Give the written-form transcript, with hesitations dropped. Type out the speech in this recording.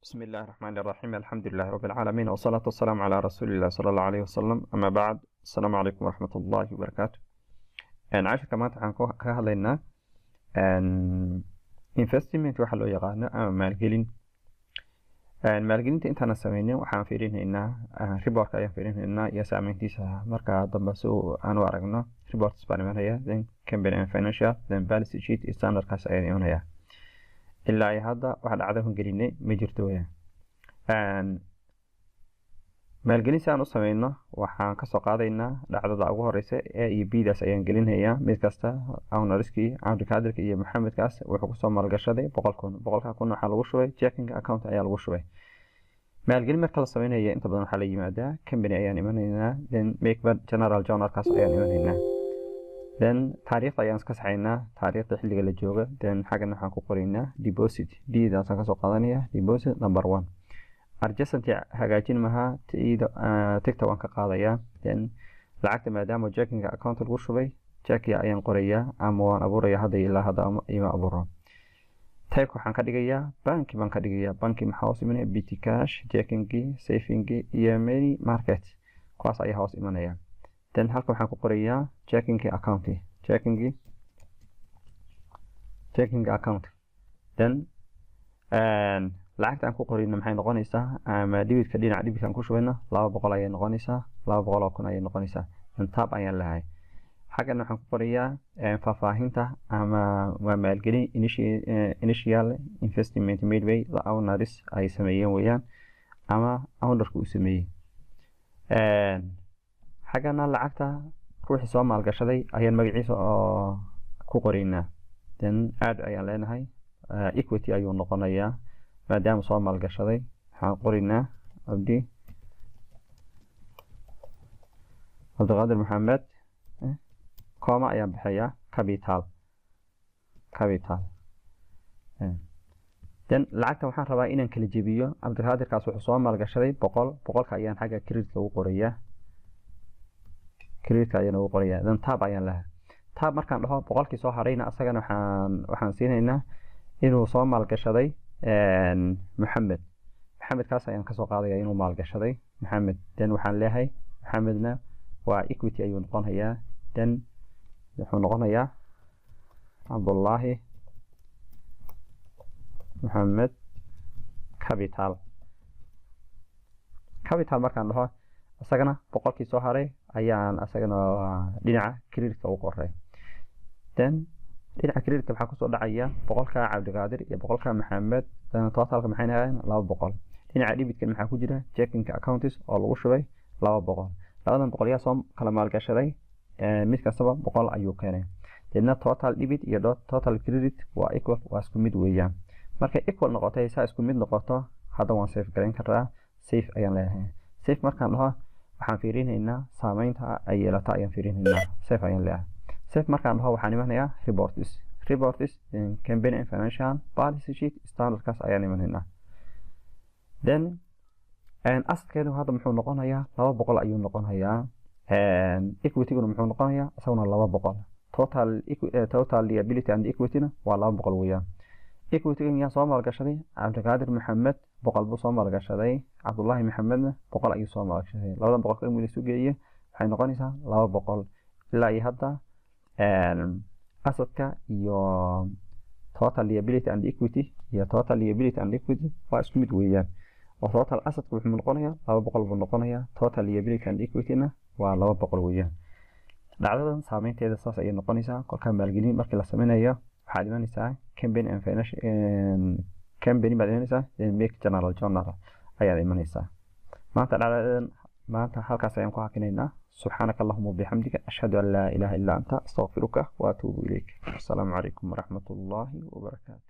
بسم الله الرحمن الرحيم، الحمد لله رب العالمين، والصلاة والسلام على رسول الله صلى الله عليه وسلم. أما بعد، السلام عليكم ورحمة الله وبركاته. Cashirka maanta waxaan ka hadlaynaa investment waxa loo yaqaano ama maalgelin. Maalgelinta intaana sameynin waxaan fiirinaynaa reportka ayaan fiirinaynaa iyo saameyntiisa. Marka dambe si aan u aragno, reports baan imanaya, then company and financial, then balance sheet standardkaas ayaan imanaya. Ilaa iyo hadda waxa dhacda kun gelinay ma jirto weyaan. Maalgelin si aan u sameyno, waxaan kasoo qaadaynaa dhacdada ugu horeysa. A iyo B daas ayaan gelinayaa mid kasta. Ownerskii Cabdikaadirka iyo Maxamedkaas wuxuu kusoo maalgashaday 100,000. 100,000 waxaa lagu shubay checking account ayaa lagu shubay. Maalgelin marka la sameynaya, inta badan waxaa la yimaadaa company ayaan imanaynaa, then make general journalkaas ayaan imanaynaa, then taariikhda ayaan iska saxaynaa, taariikhda xilliga la jooga. Then xaggana waxaan ku qoraynaa deposit, D daasaan kasoo qaadanaya, deposit number one. Adjacent hagaajin maha, tickta waan ka qaadayaa. Then lacagta maadaama checking account lagu shubay, checkia ayaan qorayaa ama waan abuuraya hadda. Ilaa hadda ima abuuro. Typeka waxaan ka dhigayaa banki baan ka dhigayaa. Banki maxaa hoos imanaya? Petty cash, checkingi, savingi iyo money market, kuwaas ayaa hoos imanaya. Then halka waxaan ku qorayaa checking account, checking account. Then lacagta aan ku qorayno maxay noqonaysaa? Ama debitka, dhinaca debitka aan ku shubayno 200 ayay noqonaysaa, 200,000 ayay noqonaysaa. Then tab ayaan lahay. Xaggan waxaan ku qorayaa faahfaahinta ama waa maalgelin, initial investment made by the owners ay sameeyeen weeyaan ama ownerka uu sameeyey. Xaggana lacagta ruuxii soo maalgashaday ayaan magaciisa oo ku qoraynaa. Then add ayaan leenahay. Equity ayuu noqonayaa maadaama soo maalgashaday. Waxaan qoraynaa Cabdiqaadir Maxamed, comma ayaan bixiyaa, capital. Then lacagta waxaan rabaa inaan kala jebiyo. Cabdiqaadirkaas wuxuu soo maalgashaday 100. 100-ka ayaan xagga creditka ugu qorayaa, creditka ayaan ugu qorayaa. Then tab ayaan lahaa. Tab markaan dhaho, 100-kii soo harayna asagana waxaan siinaynaa inuu soo maalgashaday Maxamed. Maxamedkaas ayaan kasoo qaadaya inuu maalgashaday Maxamed. Then waxaan leeyahay Maxamedna waa equity ayuu noqonayaa. Then wuxuu noqonayaa Cabdullaahi Maxamed capital. Capital markaan dhaho, isagana 100-kii soo haray ayaan isagana dhinaca creditka u qoray. Then dhinaca creditka waxaa kusoo dhacaya 100-ka Cabdiqaadir iyo 100-ka Maxamed. Totalka maxay noqonayaan? 200. Dhinaca debitka maxaa ku jira? Checking accounts oo lagu shubay 200. Labadan boqol yaa soo kala maalgashaday? Mid kastaba 100 ayuu keenay. Deedna total debit iyo total credit waa equal, waa isku mid weeyaan. Markay equal noqotay, saa isku mid noqoto, hadda waan save garayn karaa. Save ayaan leeyahay. Save markaan dhaho, waxaan fiirinaynaa saameynta ay yeelata ayaan fiirinaynaa. Save ayaan leeyahay. Save markaan dhaho, waxaan imanayaa reports, company and financial, balance sheet standardkaas ayaan imanaynaa. Then assetkeedu hadda muxuu noqonayaa? 200 ayuu noqonayaa. Equityguna muxuu noqonayaa? Isaguna 200. Total liability and equityna waa 200 weeyaan. Equitygan yaa soo maalgashaday? Cabdiqaadir Maxamed 100 buu soo maalgashaday, Cabdullaahi Maxamedna 100 ayuu soo maalgashaday. Labadan boqol in isu geeye waxay noqonaysaa 200. Ilaa iyo hadda assetka iyo total liability and equity iyo total liability and equity waa isku mid weeyaan, oo total assetka wuxuu noqonayaa 200 buu noqonayaa, total liability and equity-na waa 200 weeyaan. Dhacdadan saameynteeda saas ayay noqonaysaa. Kolkaa maalgelin markii la sameynayo, waxaad imanaysaa company and financial, company baad imanaysaa, then make general journal ayaad imanaysaa. Maanta dhacdadan maanta halkaas ayaan ku hakinaynaa. Subxaanaka allahuma bixamdika, ashhadu an laa ilaaha illaa anta, astaqfiruka wa atuubu ilayk. Asalaamu calaykum waraxmat ullaahi wabarakaatu.